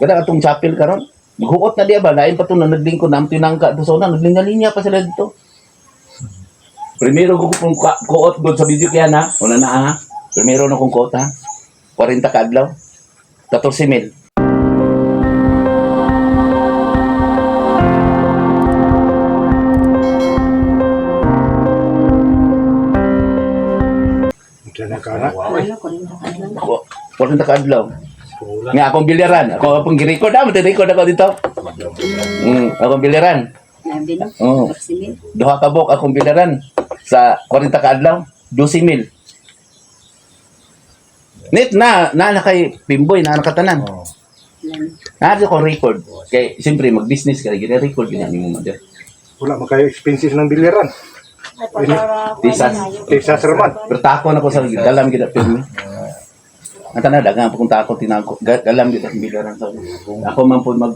Kada atong chapel karon. Maghuot na diya ba lain pa to na naglingkod na ang tinangka to sa una naglinya-linya pa sila dito. Primero ko kung kuot gud sa video kaya na, una na ha. Primero na kong kuot ha. 40 ka adlaw. 14 mil. Diyan na ka na. Ano, 40 ka lang. Ako, 40 ka adlaw. Wala. Nga akong bilyaran, ako akong gi-record ah, record ako dito. Akong bilyaran. Labi no? Oo. 14 mil. Duha ka buok akong bilyaran sa 40 ka adlaw, 12 mil. Net na na na kay Pimboy na nakatanan. Oh. Labi. Naa ko record. Kay siyempre mag-business ka, gina-record gina nimo man. Wala man kayo expenses ng bilyaran. Tisas. Texas raman. Pero tako na ko sa galam gid pirmi. Ang tanan daghang pa kung tako tinako galam gid ang bilyaran sa ako man pud mag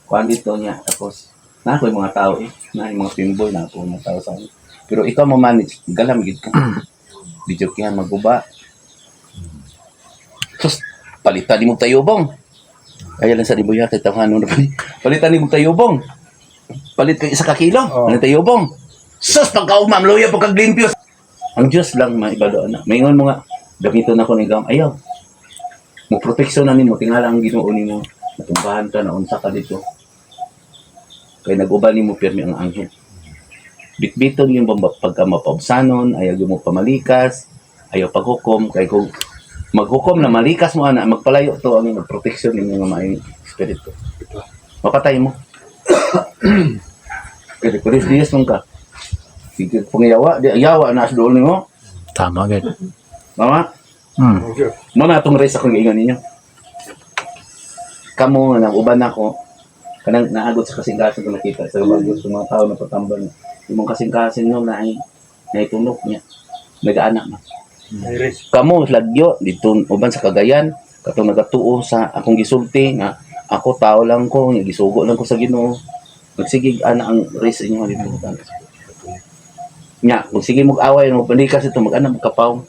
kuan dito niya tapos na ako yung mga tao eh na yung mga pimboy na ako mga tao sa ano. Pero ikaw mo manage galam gid ka. Di joke yan maguba. Sus, palitan ni mo tayobong. Kaya lang sa libuya kay tawhanon na pali. Palitan ni mo tayobong. Palit kay isa ka kilo. Oh. Ano tayobong? Sus, pagkaumam, luya pagkaglimpyo. Ang Diyos lang maibalo na. Maingon mo nga, gamiton ako ni gam. Ayaw. Mo proteksyon na nimo, tingala ang Ginoo nimo. Natumbahan ka na unsa ka dito. Kay nag-uban nimo pirmi ang anghel. Bitbiton yung bamba, pagka mapaubsanon, ayaw yung mo pamalikas, ayaw paghukom, kay kung maghukom na malikas mo ana, magpalayo to ang proteksyon ninyo nga maayong espiritu. Mapatay mo. Kaya kuris Diyos mong ka. Sige, pangiyawa, di yawa na sa doon nimo. Tama gid. Mama, Okay. mo na atong race akong giingon ninyo. Kamo nga uban nako kanang naagot sa kasing-kasing ko nakita sa bagyo sa mga tao na patambal. Imong kasing-kasing no na ay naitunok niya. Nag-anak na. May risk. Kamo lagyo dito uban sa Cagayan katong nagatuo sa akong gisulti nga ako tao lang ko nga gisugo lang ko sa Ginoo. Magsigig ana ang race inyo dito. Nya, kung sige mo away mo palikas ito mag-ana magkapaw.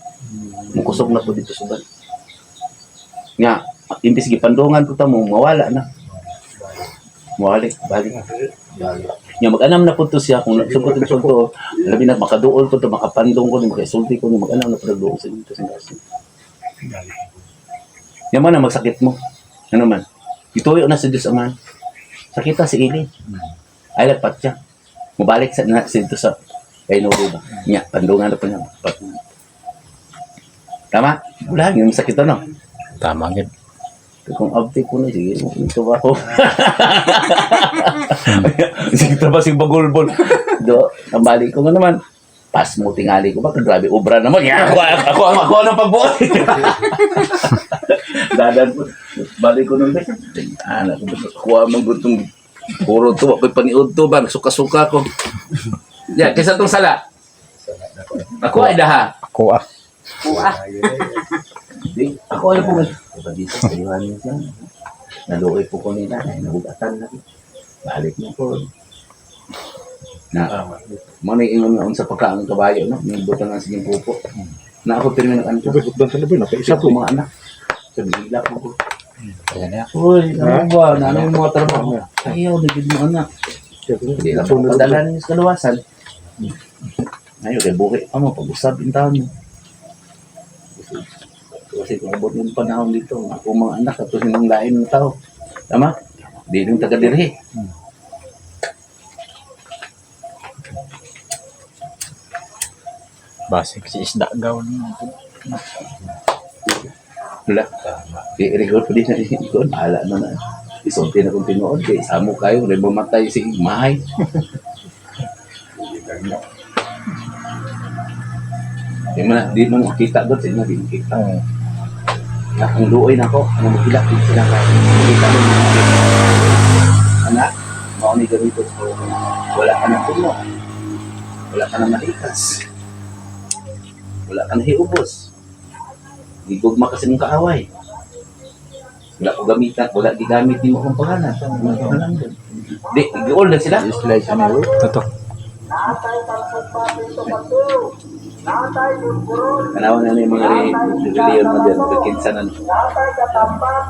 Mukusog na po dito sa ban. Nga, imbis gipandungan ko ta mo, mawala na. Mawalik, balik. Nga mag-anam na po to siya kung sugod to to, labi na makaduol ko to, makapandong ko, makaisulti ko, mag-anam na po nagduol sa inyo sa kaso. Yan man ang magsakit mo. Ano man? Ituyo na si Diyos Ama. Sakita si Eli. Ay lagpat siya. Mubalik sa na si Diyos sa kay Nuro ba? Nya, pandungan na po niya. Pat. Tama? Wala, yung sakit ano? Tama gid. Kung abdi ko na, sige, ito ba ako? Sige, trabaho si bagulbol. Do, ang balik ko nga naman. Pas mo, tingali ko ba? Grabe, obra naman. Ya, ako, ako, ako, ako ang pagbuot. Dadan po. Balik ko nun. Anak ko, kuha mong gutong puro to. Ako'y paniod to ba? Suka-suka ko. Ya, kaysa tong sala. Ako ay daha. Ako ah. Kuha. Di, ako ay po. Diba dito, kayuhan niyo siya. Naluoy po ko nila. Ay, nabugatan na. Balik na po. Na, mo na ingon nga unsa pagka ang kabayo, no? May butang ang sinyong pupo. Na ako pirmi nag ano. Ubus sa labi na Isa isa po mga anak. Sa bigla ko po. Kaya niya. Uy, ano ba? Na ano yung mga trabaho? Ayaw, nagid mo anak. Hindi lang po padala ninyo sa kaluwasan. Ayaw, kay buhi pa mo, pag-usap yung taon mo. Kasi kung abot yung panahon dito, ako mga anak, tapos yung lain ng tao. Tama? Di yung taga dirhe. Basig si isda gaw ni. Wala. I-record pa din na i-record. Bahala na na. Isulti na kung tinuod. Kay samo kayo, wala mamatay si mahay. Di man di man makita doon. Sa inyo, di makita. Oo. Na, ang luoy na ako, ang magilak din sila ka. Makita mo. Anak, mao ni ganito. So, wala ka ng puno. Wala ka ng malikas. Wala ka na hiubos. Gigugma kasi mong kaaway. Wala ko gamitan, wala gigamit din mo akong pangalan. Wala ko lang doon. Di, giol na sila. Totoo. Tanawa na yung mga reliyon mo din, kinsa na.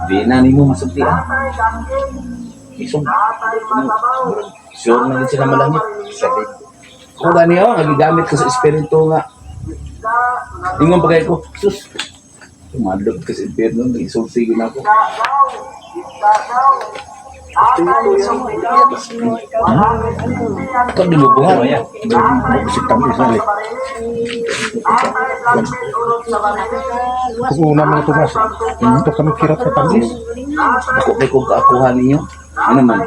Di na nimo masultian. Isog. Sure na din sila malangit. Sabi. Kung gani oh, nagigamit ko sa espiritu nga. Ingon pa ko, sus. Tumadlog ka sa impyerno, nag-isulti yun ako. Ikaw di mo buhat. Si tamis na eh. Kung una mga Tomas, ito kami kirat sa tamis. Ako kay kung kaakuha ninyo. Ano man?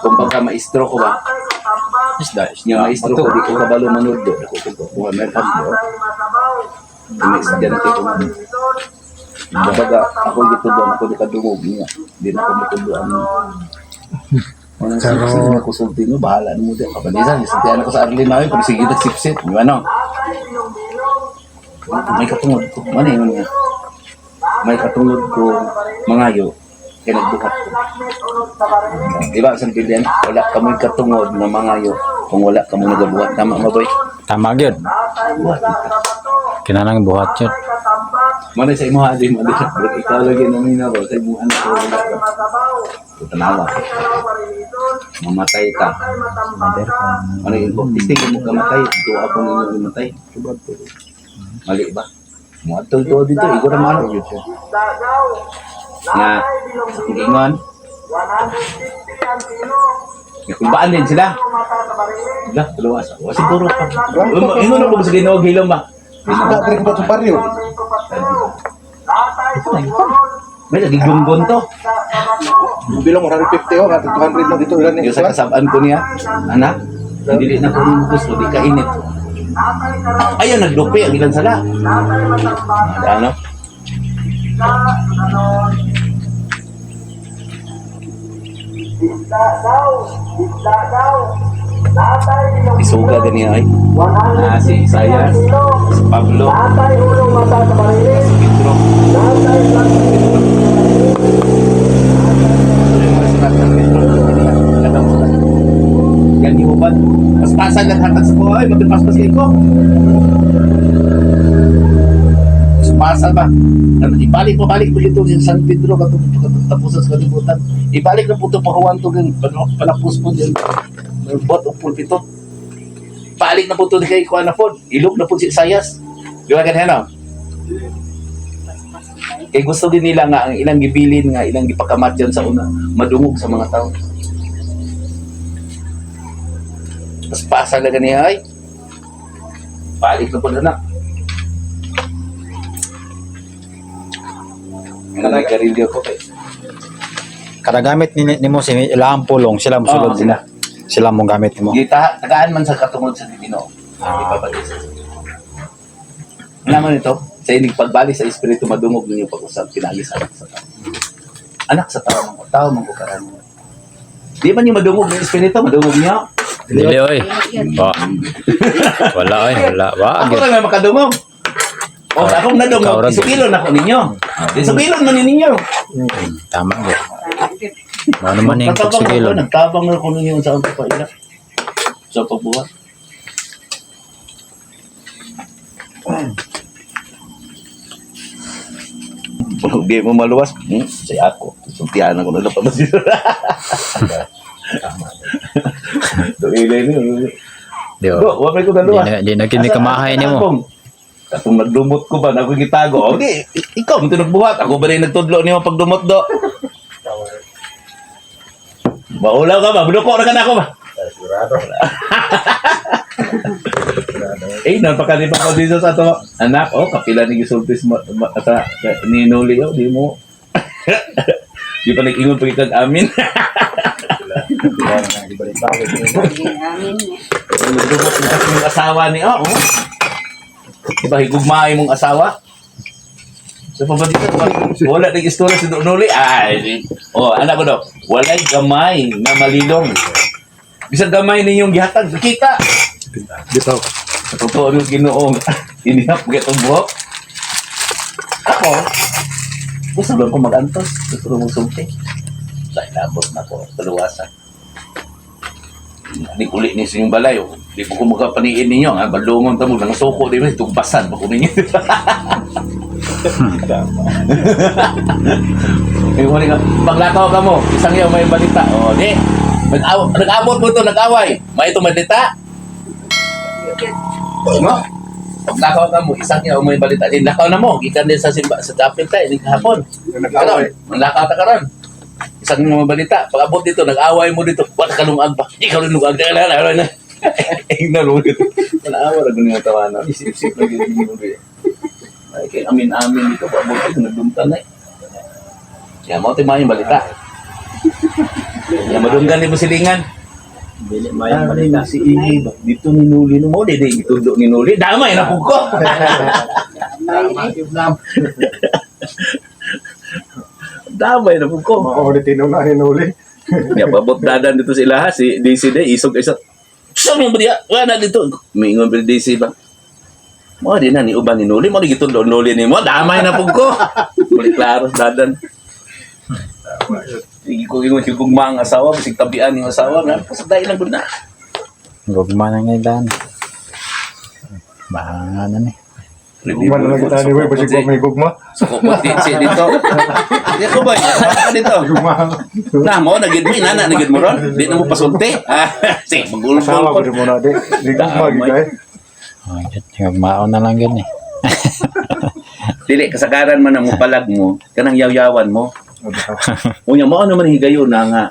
Kung baka maistro ko ba? Isda, isda. Nga maestro ko, di ko kabalo manudlo. Ako kung kaakuha, meron ka do. May estudyante ko. Kumbaga, ako gitudloan, ako di kadungog niya. Di na ako matudloan. Walang sipsip na kusulti mo, bahala na mo din. Kapanisan, isultihan ako sa Arlene namin, pero sige nagsipsip. Di ba no? May katungod ko. Ano yun nga? May katungod ko, mangayo, kaya nagbuhat ko. Di ba, San Bilian, wala kamoy katungod na mangayo kung wala kamo nagabuhat. Tama mo, boy? Tama gyud. Buhat kita. Kinahanglan buhat yun. Mana sa imo adi mo di. Ikaw lagi namin ako sa imo anak ko wala ka. Tanawa. Mamatay ka. Mother. Ano yun po? Istig mo kamatay. Tuwa ako ninyo mamatay. Mali ba? Muadtol to dito. Ikaw na malo. Nga, sa kong ingon, Nakumbaan din sila. Wala, dalawa sa. Wa siguro pa. Ingon ako sa Ginoo hilom ba? Isda, diri ko ba sa baryo? May lagi gunggon to. Bilang 150 oh, 200 na dito ilan Yung sa kasabaan ko niya, anak, hindi na ko rin gusto, di ka init. Ayun, nagdupi ang ilang sala. Ano? Isuga gani ay. Ah, si Isaias, si Pablo, si Pedro. Yan yung uban. Paspasan lang hatag sa buhay. Magpaspas kayo ko. Paspasan ba? Ano, ibalik po, balik po ito sa San Pedro katong tapusan sa kalibutan. Ibalik na po ito pahuwan to gan palapos po din. Bot o pulpito. Balik na po ito kay Kuan na po. Ilog na po si Isayas. Di ba ganyan no? Kay gusto din nila nga ang ilang gibilin nga ilang gipakamatyan sa una madungog sa mga tao. Paspasa na gani ay. Balik na po na. Ano nagkarilyo ko kay. Kada gamit ni nimo si ilahang pulong sila mosulod Oo, sila. Sila mong gamit nimo. Gita tagaan man sa katungod sa Ginoo. Ah. Ipabalik sa Naman ito, sa ining pagbalik sa espiritu madungog ninyo pag-usap pinagi sa anak sa tao. Anak sa tao man ko, tao man ko karon. Di man yung madungog ng espiritu, madungog niyo. Dili oy. Wa. Wala oy, wala. Wa Ako gyud. lang may makadungog. O, akong Ikaw nadungog, ra, isukilon ako ninyo. Isukilon man ninyo. Tama gyud. Mao naman ning Nagtabang ako, pagsugilon. nagtabang ako ninyo sa akong paila. Sa pagbuhat. Kung di mo maluwas, say ako. Sultihan ako na lang pa Doon niyo. Di Do, wa may ko Di naluwas. na di na kini kamahay nimo. Katong nagdumot ko ba, ako gitago. O, di, ikaw, mo nagbuhat. Ako ba rin nagtudlo niyo pagdumot do? Maulaw ka ba? Buluko na ka na ako ba? Sigurado. Eh, napakalipa ko dito sa ato. Anak, oh, kapila ni gisultis mo, sa ni Noli, oh, di mo. Di pa nag-ingon pag amin. Amin. Nagdumot mo kasi yung asawa ni, oh, oh. Diba, higugmaay mong asawa? Sa pabadito, wala nang istorya si Noli. Ay, oh, anak ko daw, walay gamay na malilong. Bisag gamay ninyong gihatag, kita. Dito. Sa totoo ng Ginoo, inihap itong buhok. Ako, gusto lang ko mag-antos, gusto lang magsulti. Sa inabot na ko, kaluwasan. Di uli ni sa inyong balay. Oh. Di ko makapaniin ninyo. Ang balungon ta mo, nangasuko, di ba? Tugbasan ba ko ninyo? Yung huli nga, paglakaw ka mo, isang yaw may balita. O, di. Nag-abot mo ito, nag-away. May ito balita. No? Paglakaw ka mo, isang yaw may balita. Di, lakaw na mo. Gikan din sa simba, sa chapel tayo, di kahapon. Nag-away. Karon, manlakaw ta karon. Isang mga balita, pag abot dito, nag-away mo dito, wala ka lungag ba? Ikaw rin lungag. Dahil na, na, na. Ingnan mo dito. Naawa na ganyan ang tawanan. Isip-isip na ganyan mo dito. Ay, kaya amin-amin dito, pag abot dito, nagdumtan na eh. Kaya mo, ito yung balita. Kaya madunggan ni mo silingan. Dili mayang balita. Si Ili ba? Dito ni Nuli. No, mo, di, di, itundo ni Nuli. Damay na po ko. Damay na po ko. Oo, di tinong na hinuli. Ya, pabot dadan dito sila ha, si DC day, isog isa. Sa mo ba diya? Wala na dito. Mingon ba DC ba? Mo di na ni uban ni Nuli, mo di gitundo Nuli ni mo, damay na pug ko. Muli klaro dadan. Sige ko ingon si gugma ang asawa, bisig tabian yung asawa nga, pasagdain lang gud na. Gugma na ngay dan. Bahala na ni. Gugma na lang kita ni Wey, basig may gugma. Suko po DC dito. Di ko ba? Ka dito. Gugma. Na mo na gid mo inana na gid mo ron. Di na mo pasulti. Ah, sige, magulbol Asawa ko. ko di mo na di. Di gugma gid kay. Oh, gugmaon na lang yun eh. Dili kasagaran man ang mupalag mo, kanang yaw-yawan mo. Unya mo ano man higayon na nga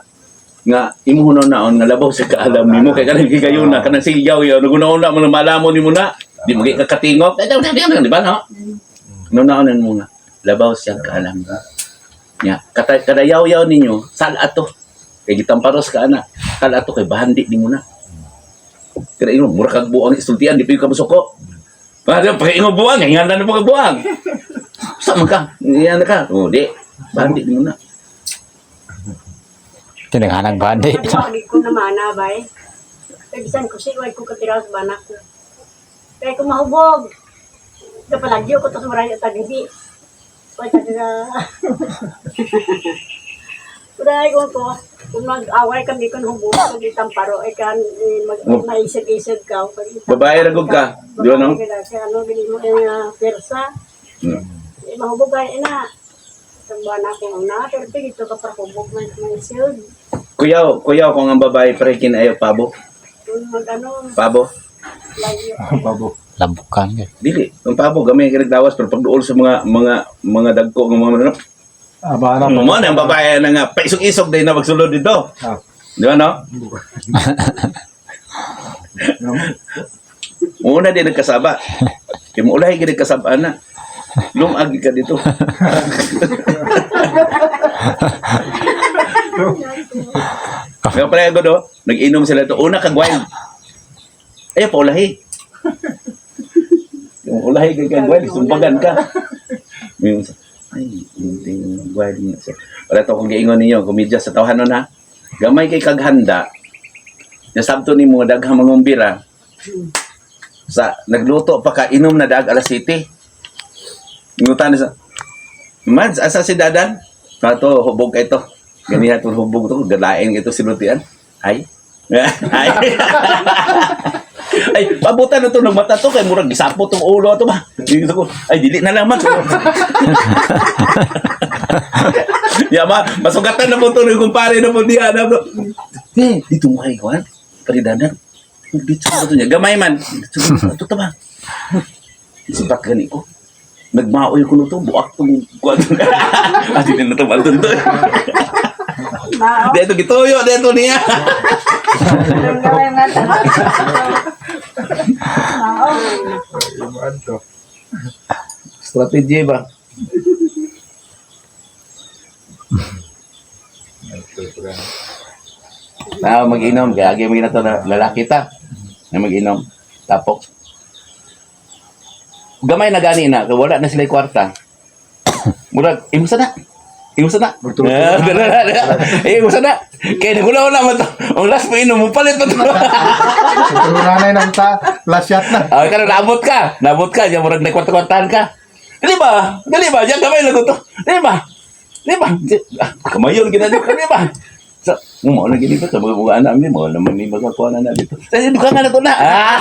nga imuhunon naon nga labaw sa kaalam nimo kay kanang higayon na kanang sige yaw-yaw naguna-una mo na malamon nimo na di mo ka katingog di di ba no no naonan mo nga labaw siya kaalam nya kata kada yaw-yaw ninyo sal ato kay gitamparos ka ana sal ato kay bahandi nimo na kada ingon mura kag buang isultian di pa ka masuko. Para pa ingon buang nga na po kag buang sa man ka yan ka oh di bahandi nimo na. Tinaghanag bandi. Ano, ko naman na, bay. Kaya bisan ko siway ko katiraw sa banak ko. Kaya kung mahubog, kapalagyo ko to sa marayo tag-gabi. Way ka na. Kuday ko ko, kung mag-away kami kung hubog, kung itamparo, ay kan, eh, mag, maisig-isig ka. Kung itamparo Babae ra gud ka, di ba, no? Babae ka, Kasi ano, bili mo yung persa. Eh, mahubog ay ina. Sa banak ko na, pero dito ka para hubog, may maisig. Kuyaw, kuyaw kung ang babae pre kinayo pabo, Kung mag-ano, pabo. lagyo. Babo. Labukan yun. Dili, ang pabo gamay kay nagdawas pero pagduol sa mga mga mga dagko ng mga ano. Ah, bahala Mo na ang babae na nga paisog-isog dai na magsulod dito. Ah. Di ba no? Una di nagkasaba. Kay mo ulahi gid nagkasaba na. Lumag ka dito. Nga pala ko do, nag-inom sila ito. Una kag wine. Ay, paulahi. Yung ulahi kay kag wine, sumbagan ka. May yung, ay, hindi yung wine niya. So, wala to kung giingon ninyo, komedya sa tawhan nun ha. Gamay kay kaghanda, nasabto ni mo daghang mangumbira. Sa nagluto pa ka inom na dag alas 7. Ngutan sa Mads, asa si Dadan? Kato, hubog ka ito. Ganiya itong hubog to. Galain ito sinutian. Ay. Ay. Ay, pabutan na to ng mata to. Kay murag gisapot tong ulo ato ba? Dito ko. Ay, dili na lang, Mads. Ya, ma, masugatan na po to ng kumpare na po diya. Na po. Eh, dito mo kay Juan. Pari Dadan. Dito sa to niya. Gamay man. Dito sa to ba? Sipat gani ko. Nagmaoy ko nito, buak tong kuwan. Ah, di na to balton to. Mao. Dito gituyo, dito niya. Mao. Imaan to. Strategy ba? Na mag-inom, kaya agi mo na to na lalaki ta. Na mag-inom. Tapok. Gamay na gani na, kay wala na sila kwarta. Murag, imusa na. Imusa na. Magtulog. Ah, ganun na. Eh, imusa na. Kaya nagulaw na man to. Ang last mo inom, mo palit pa to. Siguro nanay nang ta last shot na. Ah, kano naabot ka. Naabot ka, diyan murag nagkwarta-kwartahan ka. Dili ba? Dili ba? Diyan kamay lang to. Dili ba? Dili ba? Ah, kamayon ginano ka, dili ba? Sa, mo na gini ba sa mga mga anak mi mo naman ni magakuha na na dito. Sa duka nga na to na. Ah!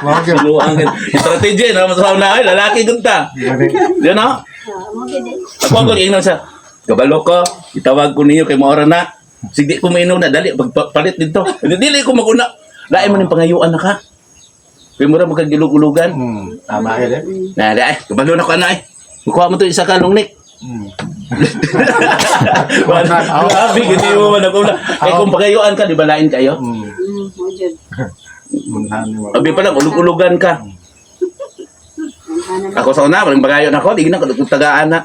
Mao gyud. Sinuang strategy na mas na ay lalaki gud ta. Gani. Di na? Ah, mo gid eh. Ako ang ingnon sa kabalo ko, itawag ko ninyo kay maora na. Sige ko mainom na dali pagpalit dito. Dili ko maguna. Lain man yung pangayuan na ka. Kay mura mo kag gilug-ulugan. Tama gyud eh. Na di ay, kabalo na ko ana ay. Kuha mo to isa ka long neck. Grabe, gini mo man ako na. Eh kung pangayuan ka, di ba lain kayo? Mo jud. Munhan ni mo. Abi pa lang, ulug-ulugan ka. Ana Ako sa una, walang pagayon ako, di na, tagaan na.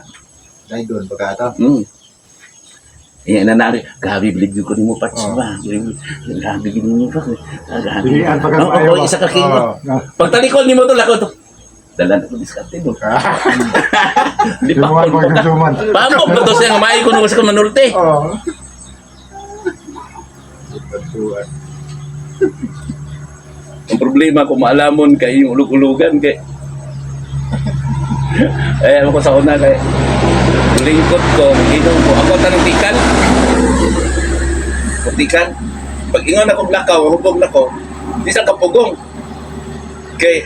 Dai doon pagka Iya na nari, grabe bilib ko nimo parts ba. Grabe gid nimo pa. Grabe. Dilian pa ka Oo, oo, isa ka kilo. Pagtalikod nimo to lako to. Dala na ko diskarte do. Di pa Suman ko. pag suman. Pamok ba to siya nga maayo ko nung sa manulte. Oo. Ang problema kung maalamon kay yung ulug-ulugan kay eh ako sa una kay lingkod ko, inom ko. Ako tanong tikal. Tikal. Pag ingon ako lakaw, hubog na ko. Di sa kapugong. Kay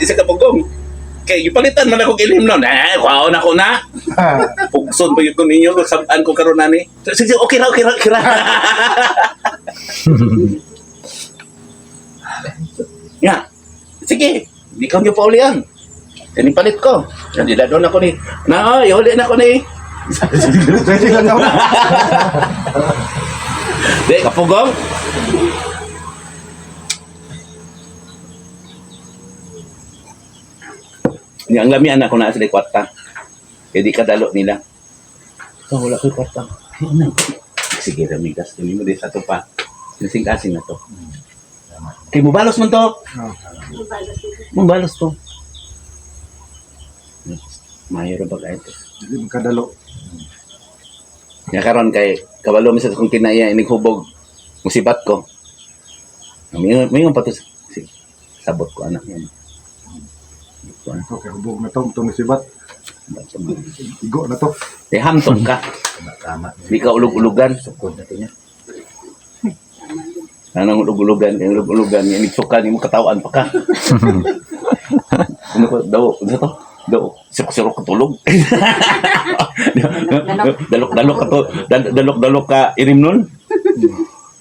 di sa kapugong. Kay gipalitan man ako ilim noon. Eh, kuhaon ako na. Pugson pa yun ko ninyo, sabaan ko karon ani. Sige, okay ra, okay ra, okay ra. Nga. Sige, di ka niyo paulian. Kaning palit ko. Hindi na doon ako ni. Na, oy, huli na ako ni. Sige lang ako. Di, kapugong. Ni ang lamian ako na sila kwarta. Kaya di kadalo nila. Oh, wala ko'y kwarta. Ano? Sige, ramigas. Hindi mo din sa to pa. Kasing-kasing na to. Kay mubalos man to. Mabalos nito. Mubalos to. Mahiro ba kayo to? Dili makadalo. Nga karon kay kabalo mi sa kong kinaya inig hubog musibat ko. Mayon pa to si, sabot ko anak yan. Ko anak. Okay, hubog na to, itong sibat. Igo na to. Eh hamtong ka, Tama. di ka ulug-ulugan. Sukod na to niya. Anong ulug-ulugan, kay ulug-ulugan, inig suka nimo katawan pa ka. Ano ko daw, ano to? Daw, sirok-sirok ka tulog. Dalok-dalok ka to, dalok-dalok ka irim nun.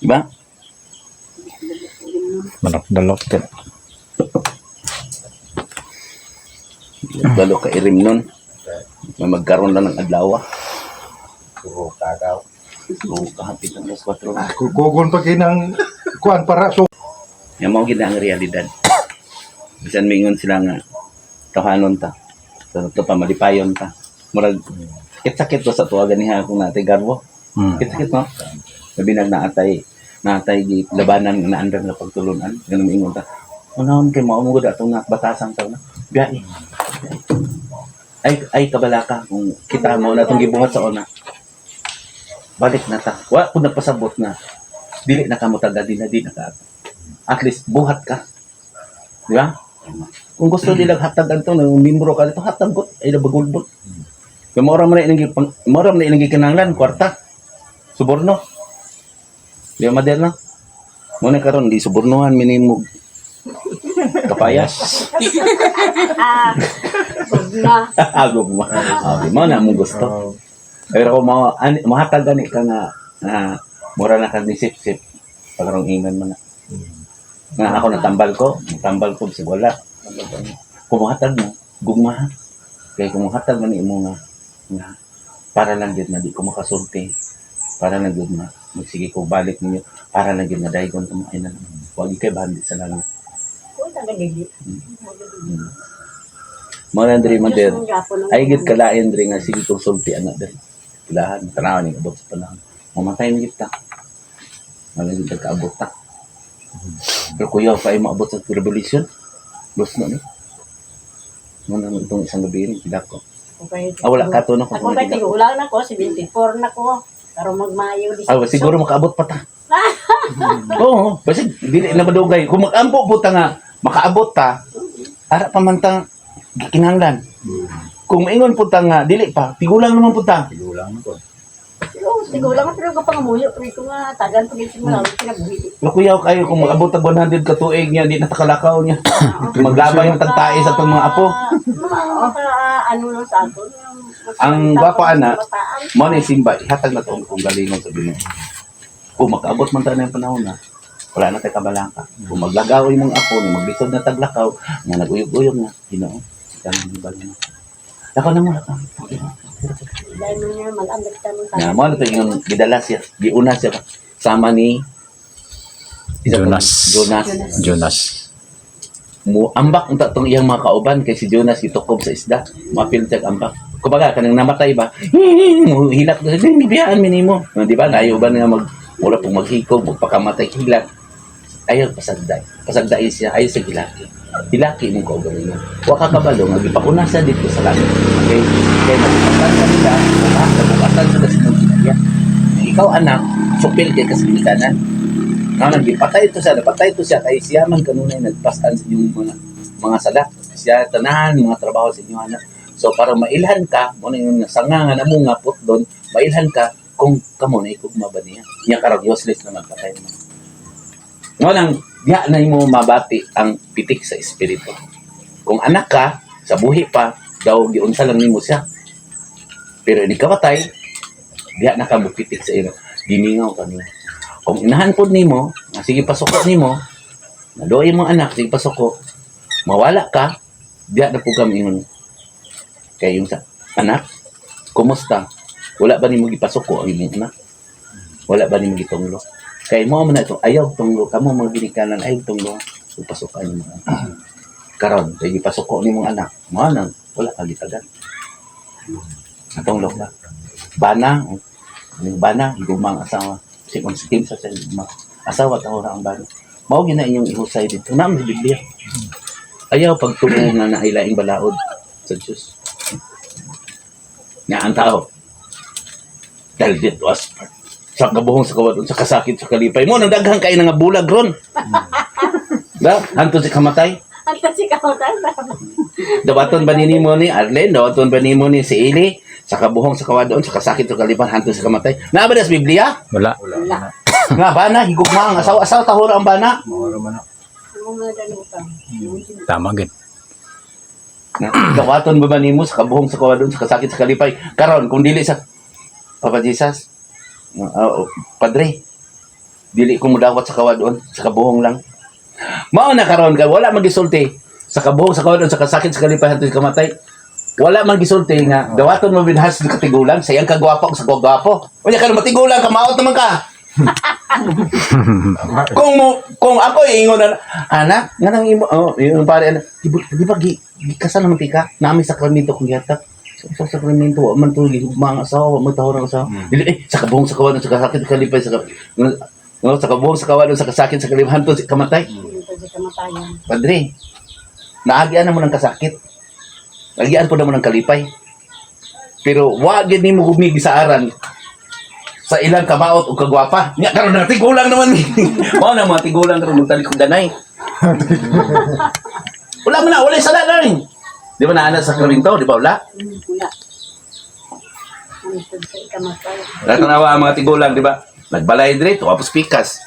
Diba? Manok-dalok din. Dalok ka irim nun. May magkaroon lang ng adlaw. Puro kagaw. Oo, kahapit ng alas 4. Kugon pa kinang kuan para so. Yan mao gid na ang realidad. Bisan mingon sila nga tahanon ta. Sa to pa malipayon ta. Murag sakit-sakit to sa tuwa ganiha kung natay garbo. Sakit-sakit no. Labi nag naatay naatay gi labanan nga naandam na pagtulunan. Ganun mingon ta. Unahon kay mao mo gud atong nakbatasan ta na. Biyahe. Ay ay kabalaka kung kita mo na atong gibuhat sa una. Balik na ta. Wa pud nagpasabot na. Dili na kamo taga di na di na ka. At least buhat ka. Di ba? Kung gusto nila hatag anto nang membro ka dito hatag got ay nabagulbot. Kay mora man na ilang mora man na ilang gikinahanglan kwarta. Suborno. Di ba mader na? Mo na karon di subornohan minimo kapayas. Ah, wag na. Agog mo. Ah, di mo na mo gusto. Pero kung mo ani mahatag gani ka nga nga mura na kag nisip-sip pagrong ingon man na. Nga ako natambal ko, natambal ko bisag wala. Kung mahatag mo, gugma. Kay kung mahatag man imo nga nga para lang gyud na di ko makasulti. Para lang gyud na magsige ko balik ninyo para lang gyud na daygon ko ay na. Wag kay bandi sa langit. Kung taga dili. Mo na diri man Diyos dir. mong gapon ang- Ay gid kalain diri nga sige kong sulti ana diri. Ilahan tanaw ni abot sa panahon. Mamatay ni kita. Wala gid kaabot ta. Pero kuya pa ay maabot sa revolution. Los na ni. Mo na itong isang gabi rin pila ko. Okay. Ah, wala ka to no. Ako kay tigulang na ko, 74 na ko. Pero magmayo di Ah, siguro makaabot pa ta. Oo, basta dili na madugay. Kung magampo po ta nga makaabot ta, ara pa man ta gikinahanglan. Kung maingon po ta nga dili pa, tigulang naman po ta. Tigulang na to. Pero Tigulang pero ko pangamuyo pero ko nga tagan pag isip mo lang kinabuhi. Makuyaw kayo kung mag-abot tag 100 ka tuig niya, di na takalakaw niya. Maglabay yung tagtae sa itong mga apo. Mga ano lang sa aton. Ang gwapo, ana, mo ni simba, ihatag na to kung galingon sa Ginoo. Kung makaabot man tayo ng panahon na, wala na tayo kabalaka. Kung maglagaw yung mga apo, na maglisod na taglakaw, nga naguyog-uyog na, Ginoo, ikaw na yung balo na. Lakaw na mo, lakaw. Dahil mo niya malamig ta mo Na, mo na to yung gidala siya, giuna siya, sama ni Jonas. Jonas. Jonas. Mo ambak unta tong iyang mga kauban kay si Jonas gitukob sa isda. Mapil siya ambak. Kumbaga kanang namatay ba? Mo hilak na siya, biyaan mi nimo. Di ba? Nayo ba nga mag wala pong maghikog, magpakamatay hilak. Ayaw pasagday. Pasagday siya ayaw sa hilaki. Hilaki imong kaugalingon. Wa ka kabalo nga gipakuna siya dito sa langit. Okay? Kay nabukatan sa nila, diba? Nabukatan sa sa kinaya. Ikaw anak, supil kay kasinikanan. Nga nang gipatay ito siya, napatay ito siya kay siya man kanunay nagpasan sa inyong mga sala. Siya tanahan mga trabaho sa inyong anak. So para mailhan ka, mo na yung sanga nga namo nga put doon, mailhan ka kung kamo na ikugma ba niya. Niya karang useless naman patay naman. Nga nang diya na mo mabati ang pitik sa espiritu. Kung anak ka, sa buhi pa, daw giunsa lang nimo siya. Pero hindi ka patay, diya na ka mopitik sa imo. Gimingaw ka niya. Kung inahan pod nimo, nga sige pasuko nimo, nadoy imong anak, sige pasuko, mawala ka, diya na po kami ingon. Kay yung sa anak, kumusta? Wala ba nimo gipasuko ang imong anak? Wala ba nimo gitunglo? Kay mo man na ito, ayaw tunglo, kamo mga ginikanan, ayaw tunglo, ipasukan imong anak. Karon, kay gipasuko nimong anak, mo nang wala ka gitagan. Natunglo ka. Bana, ang bana, gumang asawa. Si kung sikim sa sa gumang asawa tao ra ang bana. Mao gyud na inyong ihusay dito. Naam sa Biblia. Ayaw pagtuo nga na ilaing balaod sa Diyos. Nga ang tao. Dahil dito as part. Sa kabuhong sa kawadon, sa kasakit, sa kalipay. Mo, nang daghan kayo nga bulag ron. Da, hantod si kamatay. Anta si kamatay. Dawaton ba nimo ni Arlen? Dawaton ba nimo ni si Eli? Sa kabuhong sa kawadon, sa kasakit sa kalipan, hantod sa kamatay. Naa ba na sa Biblia? Wala. Wala. Nga bana, higugma ang asawa, asawa tahura ang bana. Mawala man na. Ang mga danutan. Tama gid. Na, dawaton ba ba nimo sa kabuhong sa kawadon, sa kasakit sa kalipay? Karon kung dili sa Papa Jesus, oh, Padre, dili ko mudawat sa kawadon, sa kabuhong lang. Mao na karon kay wala magisulti sa kabuhong sa kawadon, sa kasakit sa kalipay hantod sa kamatay. Wala man gisulti nga dawaton mo binhas sa katigulang sa iyang kagwapo sa kagwapo. Unya karon matigulang ka maot naman ka. Kung mo kung ako iingon na anak nga nang imo, oh, yung pare anak di ba, di ba gi, gikasal naman ti ka nami sakramento kung yata sa sakramento wa man to gihugma ang asawa wa man tahor ang asawa. Dili eh sa kabuhong sa kawan sa kasakit sa kalipay sa no, sa kabuhong sa kawan sa kasakit sa kalipay hantod sa kamatay. Anta si kamatayan. Padre, naagian na mo ng kasakit, agian po na mo ng kalipay, pero wa gyud nimo gumigi sa aran sa ilang kamaot o kagwapa. Nya karon na tigulang naman. Mao na mga tigulang karon magtalik og danay. Wala man na, wala sala na rin. Di ba naana sa sakramento, di ba wala? Wala. Anta sa kamatay. Natanawa ang mga tigulang, di ba? Nagbalay dire, tapos pikas.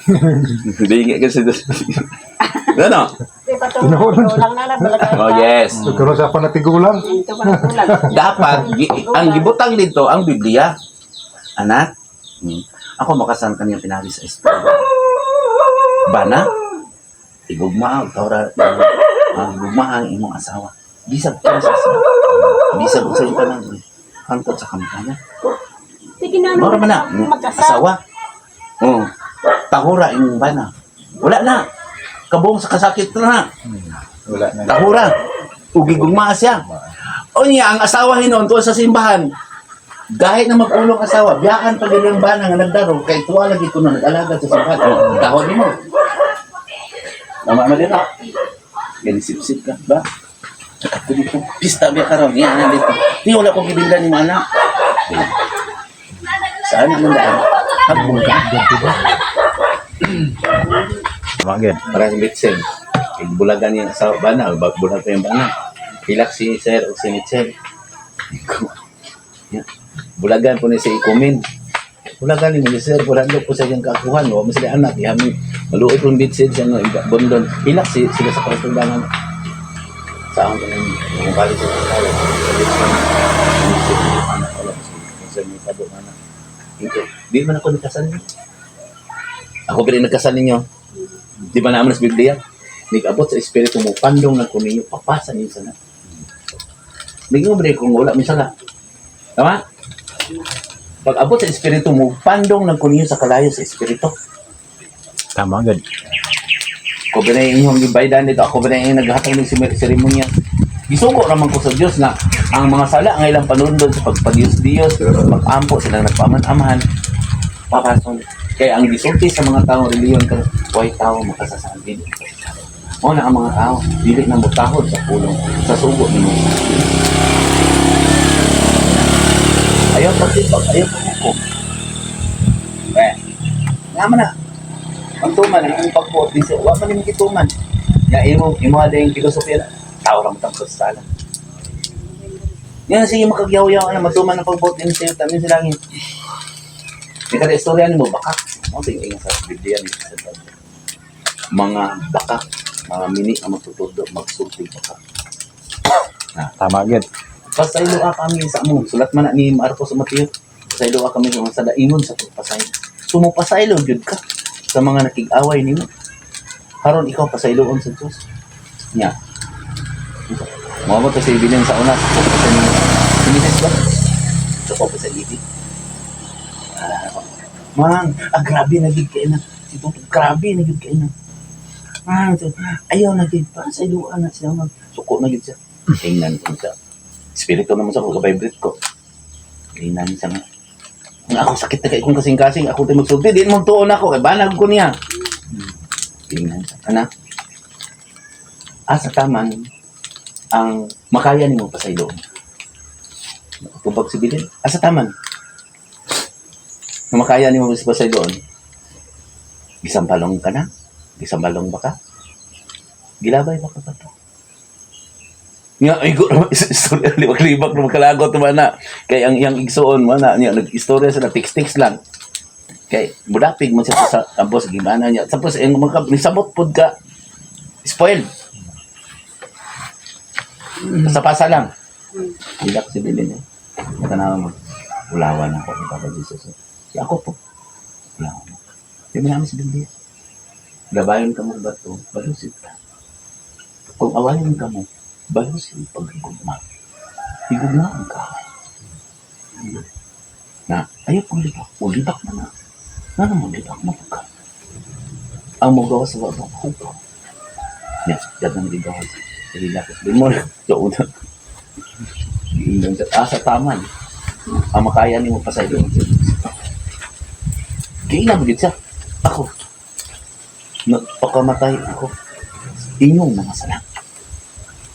Hindi kasi. Ano? Di pa to lang na nabalagay. Oh, yes. So, karon sa panatigulang. Ito pa kulang. Dapat ang gibutang dito ang Biblia. Anak, ako makasan kaniyang pinali sa espiritu. Bana, igugma ang taura, ang igugma ang imong asawa. Bisag ka sa asawa. Bisag sa iyong tanan. Hangtod sa kampanya. Sige na Mora man na, magkasal. asawa. Oh, tahura imong bana. Wala na. Kabuong sa kasakit na. Wala na. Tahura. Ug gigugma siya. O niya, ang asawa hinon tuwa sa simbahan. Dahil na magulong asawa, biyaan pa gid ang bana nga nagdaro kay tuwa lagi kuno nag-alaga sa simbahan. Oh, tahod nimo. Tama man din. Gani sip-sip ka ba? Ako dito, pista biya karon niya na dito. Di wala ko gibindan ni anak. Saan ang daan? Hagbong ka. Tama gid. Para si Mitchell. Kay bulagan niya ang asawa bana, bulag pa yung bana. Hilak si Sir o si Mitchell. Yeah. Bulagan po ni si Ikumin. Wala gani mo sir, wala ko sa iyang kakuhan, wa man sila anak, ihami maluoy kong bitsid sa nga bondon. Hilak si sila sa kasundangan. Sa akong kanang kung balik sa kala. Anak wala ko sa may tabo nga na. Ito, di man ako nagkasal ninyo. Ako ba rin nagkasal ninyo? Di ba naman sa Biblia? Nag-abot sa Espiritu mo, pandong na ko ninyo, papasa ninyo sa na. Bigyan mo ba rin kung wala may sala? Tama? Pag abot sa Espiritu mo, pandong na ko ninyo sa kalayo sa Espiritu. Tama gud. Ako ba na inyong gibaydan dito? Ako ba na inyong naghatag ng seremonya? Gisugo raman ko sa Dios nga ang mga sala nga ilang panundon sa pagpag-Diyos-Diyos, pag-ampo silang nagpaman-amahan, papason. Kaya ang gisulti sa mga taong reliyon karon, way tao makasasaan dili. Mao na ang mga tao dili na mutahod sa pulong sa sugo nimo. Ayaw pagtibag, ayaw paghukom. Eh, nga man na. Ang tuman, ang imong pagbuot, di siya, wa man imong gituman. Ya imo, imo ada yung filosofiya na, tao ra mo tang sala. Yan, sige, makagyaw-yaw na, matuman ang pagbuot din sa'yo, tamin sa langit. Di ka na istorya nimo, baka. Mo tingin sa Biblia ni sa Bible. Mga baka, mga mini ang magtutudo, magsulti baka. Tama gud. Pasaylo ah kami sa among sulat man na ni Marcos sa Mateo. Pasaylo ah kami sa mga sadaingon sa pagpasaylo. Sumupasaylo gyud ka sa mga nakig-away nimo. Haron ikaw pasayloon sa Dios. Nya. Mo mo to sa ibilin sa una sa si Mrs. ba? Sa ko sa ibig. Ah, Mang, ah, grabe na gid kay na. Si Toto, grabe na gid kay na. Ah, so, ayaw na gid pa sa iluan na siya mag suko na gid siya. Tingnan ko siya. Espiritu naman sa ko, vibrate ko. Tingnan siya nga. Nga ako sakit na kay kong kasing-kasing, ako tayo magsulti, di mo tuon ako, kay banag ko niya. Tingnan siya. Ana, asa taman ang makaya nimo pasayloon. Tubag si Bilin. Asa taman. Ang makaya nimo pasayloon. Gisambalong ka na? Gisambalong ba ka? Gilabay ba ka ba to? Nga, ay ko, istorya, libak-libak na magkalagot man na. Kay ang iyang igsuon man na, niya, nag-istorya sila, tiks-tiks lang. Kay, budapig man siya sa tapos gimana niya. Tapos, ang mga, nisabot pod ka, spoiled. Sa pasa lang. Hilak si Bilin eh. Natanawa mo. Ulawan ako ni Papa Jesus. Eh. Si ako po. Ulawan ako. Di mo namin si Bilin. Labayon ka mo bato, balusit ka. Kung awayon ka mo, balusit pagkagugma. Higugma ang kahay. Na, ayaw kong libak. O libak na na. Nga naman, libak mo ka. Ang magawa sa wabang hugaw. Yes, dagang ligaw. Relax. Di mo na. Sa una. Giingnan siya. Ah, sa taman. Ang makaya ni mo pasaylo. Giingnan mo gid siya. Ako. Nagpakamatay ako. Inyong mga sala.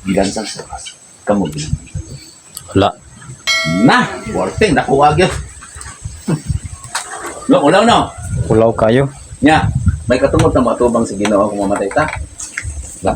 Gilansang sa oras. Kamu gilansang. Wala. Na! Worte, nakuha gyud. No, ulaw no. Ulaw kayo. Nya, may katungod na matubang sa Ginoo kung mamatay ta. La.